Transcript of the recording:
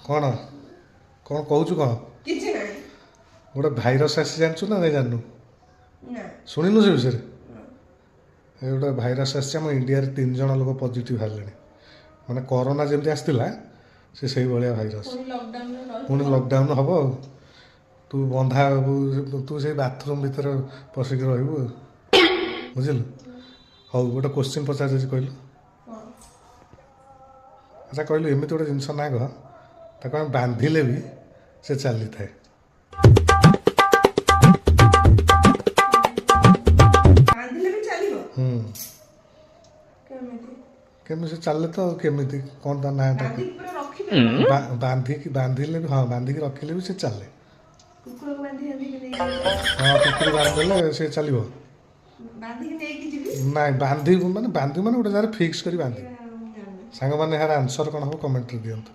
କ'ଣ କ'ଣ କହୁଛୁ କ'ଣ? କିଛି ନାହିଁ। ଗୋଟେ ଭାଇରସ୍ ଆସି ଜାଣିଛୁ ନା ନାଇଁ ଜାଣିନୁ? ନା। ଶୁଣିନୁ ସେ ବିଷୟରେ? ଏ ଗୋଟେ ଭାଇରସ୍ ଆସିଛି, ଆମ ଇଣ୍ଡିଆରେ 3 ଜଣ ଲୋକ ପଜିଟିଭ୍ ବାହାରିଲେଣି। ମାନେ କରୋନା ଯେମିତି ଆସିଥିଲା, ସେ ସେଇଭଳିଆ ଭାଇରସ୍। ପୁଣି ଲକଡାଉନରେ ରହିବ। ପୁଣି ଲକଡାଉନ୍ ହେବ ଆଉ ତୁ ବନ୍ଧା ହେବୁ, ତୁ ସେଇ ବାଥରୁମ୍ ଭିତରେ ପଶିକି ରହିବୁ ଆଉ। ବୁଝିଲୁ? ହଉ, ଗୋଟେ କୋଶ୍ଚିନ୍ ପଚାରୁଛି, କହିଲୁ। କ'ଣ? ଆଚ୍ଛା କହିଲୁ, ଏମିତି ଗୋଟେ ଜିନିଷ ନା କହ, ତାକୁ ଆମେ ବାନ୍ଧିଲେ ବି ସେ ଚାଲିଥାଏ। ବାନ୍ଧିଲେ ବି ଚାଲିବ? ହୁଁ। କେମିତି? କେମିତି ସେ ଚାଲେ ତ ଆଉ କେମିତି କ'ଣ ତା ନାଁଟା? ବାନ୍ଧିକି ପୁରା ରଖିପାରିବ? ବାନ୍ଧିକି, ବାନ୍ଧିଲେ ବି, ହଁ, ବାନ୍ଧିକି ରଖିଲେ ବି ସେ ଚାଲେ। କୁକୁରକୁ ବାନ୍ଧି ବାନ୍ଧିକି ନେଇକି ହଁ, କୁକୁର ବାନ୍ଧିଦେଲେ ସେ ଚାଲିବ? ବାନ୍ଧିକି ନେଇକି ଯିବି। ନାଇଁ, ବାନ୍ଧିବୁ ମାନେ, ବାନ୍ଧିବୁ ମାନେ ଗୋଟେ ଜାଗାରେ ଫିକ୍ସ କରି ବାନ୍ଧିବୁ। ମୁଁ ଜାଣିନି। ସାଙ୍ଗମାନେ, ଏହାର ଆନ୍ସର୍ କ'ଣ ହେବ କମେଣ୍ଟରେ ଦିଅନ୍ତୁ।